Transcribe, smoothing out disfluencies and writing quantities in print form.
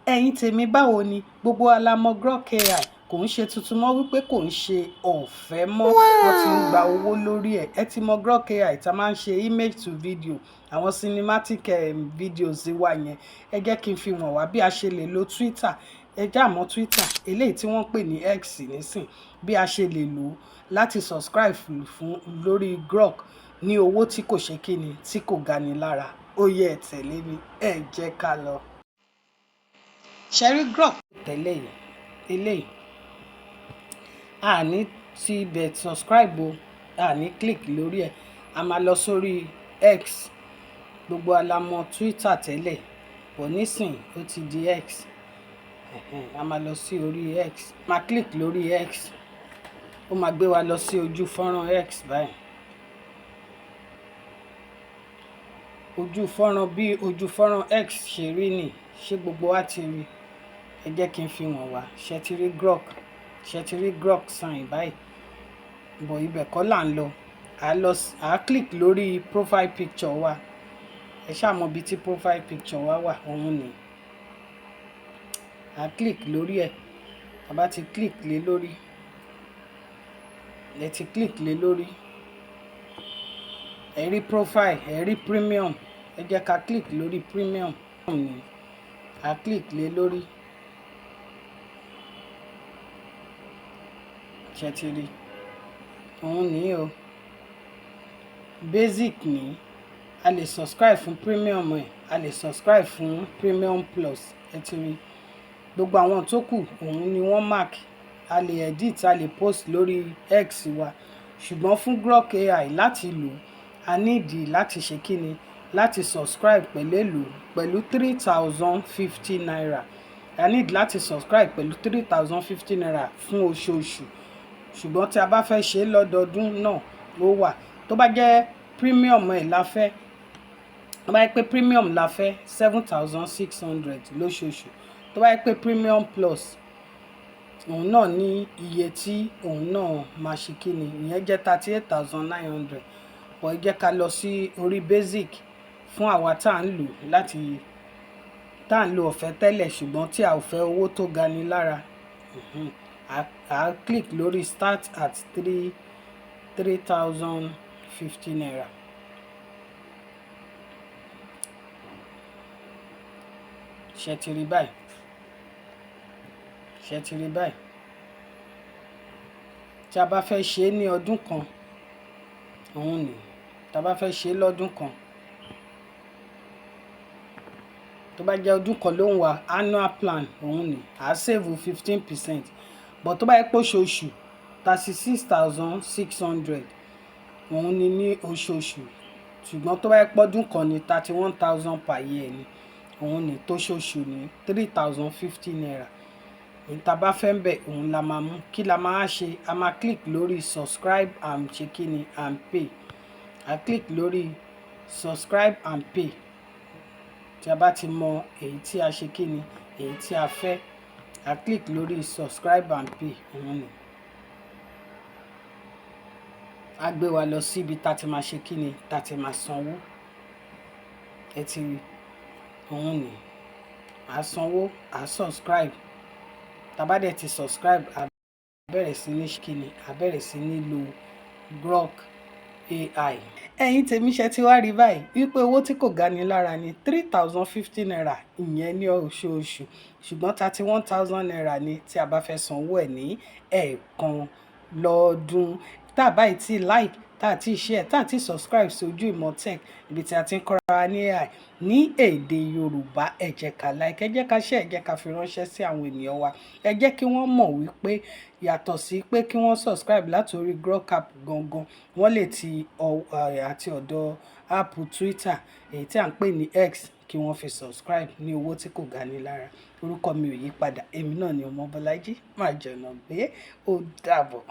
Ẹ̀yin tèmi, báwo ni? Gbogbo wa la mọ̀ Grok AI kò ń ṣe tuntun mọ́, wípé kò ń ṣe ọ̀fẹ́ mọ́, wọ́n ti ń gba owó lórí ẹ̀. Ẹ ti mọ̀ Grok AI tá máa ń ṣe image to video, àwọn cinematic videos wa yẹn. Ẹ jẹ́ kí n fi wọ̀n wá bí a ṣe lè lo Twitter. Ẹ já mọ́ Twitter, eléyìí tí wọ́n ń pè ní X nísìn, bí a ṣe lè lò ó láti subscribe fún lórí Grok ní owó tí kò ṣe kíni, tí kò gani lára. Ó yẹ, ẹ tẹ̀lé mi, ẹ jẹ́ ká lọ. Ṣé rí Grok tẹ́lẹ̀ yìí, eléyìí a ní ti ibẹ̀ subscribe o, a ní click lórí ẹ̀. A máa lọ sórí X. Gbogbo wa la mọ̀ Twitter tẹ́lẹ̀, but nísìn ó ti di X. A máa lọ sí orí X, máa click lórí X, ó máa gbé wa lọ sí ojú fọ́nrán X báyìí. Ojú fọ́nrán, bí ojú fọ́nrán X ṣe rí nì, ṣé gbogbo wa ti rí? Ẹ jẹ́ kí n fi wọ̀n wá. Ṣé ti rí Grok? Ṣé ti rí Grok sign báyìí? But ibẹ̀ kọ́ là ń lọ. À lọ, à click lórí profile picture wa. Ẹ ṣáà mọ ibi tí profile picture wa wà, òun ni. À click lórí ẹ̀. A bá ti click lé lórí, ẹ ti click lé lórí, ẹ rí profile, ẹ rí premium. Ẹ jẹ́ ká click lórí premium ni. À click lé lórí. Ṣé ti rí? Òun ní o. Basic ni. A lè subscribe fún premium ẹ̀, a lè subscribe fún premium plus. Ẹ ti rí? Gbogbo àwọn tó kù, òun ni wọ́n mark. A lè edit, a lè post lórí X wa. Ṣùgbọ́n fún Grok AI láti lò, a need láti ṣe kíni? Láti subscribe pẹ̀lú èlò? Pẹ̀lú ₦3,050. A need láti subscribe pẹ̀lú ₦3,050 fún oṣooṣù. Ṣùgbọ́n tí a bá fẹ́ ṣe lọ́dọọdún náà, ó wà. Tó bá jẹ́ premium ẹ̀ la fẹ́, tó bá jẹ́ pé premium la fẹ́, 7,600 lóṣooṣù. Tó bá jẹ́ pé premium plus, òun náà ní iye tí òun náà máa ṣe kíni, ìyẹn jẹ́ 38,900. But ẹ jẹ́ ká lọ sí orí basic fún àwa tá ń lò láti tá ń lo ọ̀fẹ́ tẹ́lẹ̀, ṣùgbọ́n tí a ò fẹ́ owó tó ga ni lára. À click lórí start at ₦3,050. Ṣé ti rí báyìí? Ṣé ti rí báyìí? Tí a bá fẹ́ ṣe é ní ọdún kan, òun ni. Tí a bá fẹ́ ṣe é lọ́dún kan, tó bá jẹ́ ọdún kan ló ń wá, annual plan, òun ni. À save 15%. But tó bá jẹ́ pé oṣooṣù, 36,600 òun ni ní oṣooṣù. Ṣùgbọ́n tó bá jẹ́ pé ọdún kan ni, 31,000 per year ni. Òun ni tóṣooṣù ní ₦3,050. Èyí tí a bá fẹ́ ń bẹ̀, òun la máa mú. Kí la máa ṣe? A máa click lórí subscribe and ṣe kíni? And pay. A click lórí subscribe and pay. Tí a bá ti mọ èyí tí a ṣe kíni, èyí tí a fẹ́, a click lórí subscribe and pay, òun ni. A gbé wa lọ sí ibi tá ti máa ṣe kíni, tá ti máa sanwó. Ẹ ti rí? Òun ni. A sanwó, a subscribe. Tá bá dẹ̀ ti subscribe, a bẹ̀rẹ̀ sí ní ṣe kíni, a bẹ̀rẹ̀ sí ní lo Grok AI. Ẹ̀yin tèmi, ṣé ti wá rí báyìí wípé owó tí kò ga ni lára ni ₦3,050, ìyẹn ní oṣooṣù, ṣùgbọ́n ₦31,000 ni tí a bá fẹ́ sanwó ẹ̀ ní ẹ̀ẹ̀kan lọ́dún. Tá bá ì tí like, tá tí share, tá tí subscribe sí Ojú Ìmọ̀ Tech, ibi tí a ti ń kọ́ra wa ní AI ní èdè Yorùbá, ẹ jẹ́ ká like, ẹ jẹ́ ká share, ẹ jẹ́ ká fi ránṣẹ́ sí àwọn ènìyàn wa. Ẹ jẹ́ kí wọ́n mọ̀ wípé yàtọ̀ sí pé kí wọ́n subscribe láti orí Grok app gangan, wọ́n lè ti àti ọ̀dọ̀ app Twitter, èyí tí à ń pè ní X, kí wọ́n fi subscribe ní owó tí kò ga ni lára. Orúkọ mi ò yí padà, èmi náà ni ọmọ Bọ́lájí. Máa jọ̀nà gbé. Ó dàbọ̀.